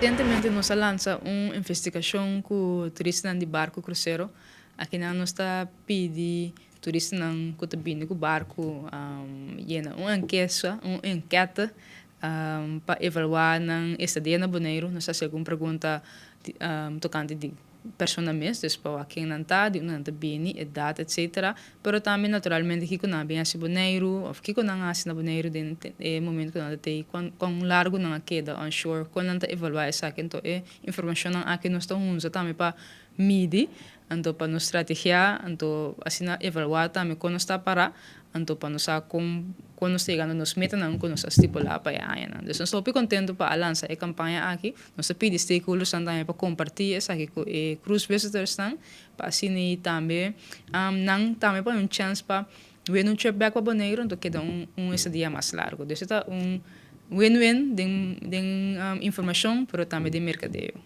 Resientemente nos a lansa un investigashon ku turistanan di barku krusero. Akinan nos ta pidi turistanan ku ta bini ku barku yena un enkesa, un enketa pa evaluá nan estadia na Boneiru. Nos ta hasi algun pregunta tokante di persona mes, dus pa wak ken nan ta, di unda nan ta bini, edat, etsetera. Pero tambe naturalmente kiko nan a bin hasi Boneiru òf kiko nan a hasi na Boneiru den e momento ku nan ta tei, kon largu nan a keda on shore, kon nan ta evaluá esaki. Anto e informashonnan aki nos ta hunsa tambe pa midi, anto pa nos strategiá, anto asina evaluá tambe kon nos ta pará, anto pa nos sa kon kon nos ta yegando nos metanan ku nos a stipulá pa e añanan. Dus nos ta hopi kontentu pa a lansa e kampaña aki. Nos ta pidi stakeholdersnan tambe pa kompartí esaki ku e cruise visitorsnan pa asina i tambe nan tambe por un chèns pa win un trip bèk pa Boneiru anto keda un estadia mas largu. Dus e ta un win-win den den informashon pero tambe den merkadeo.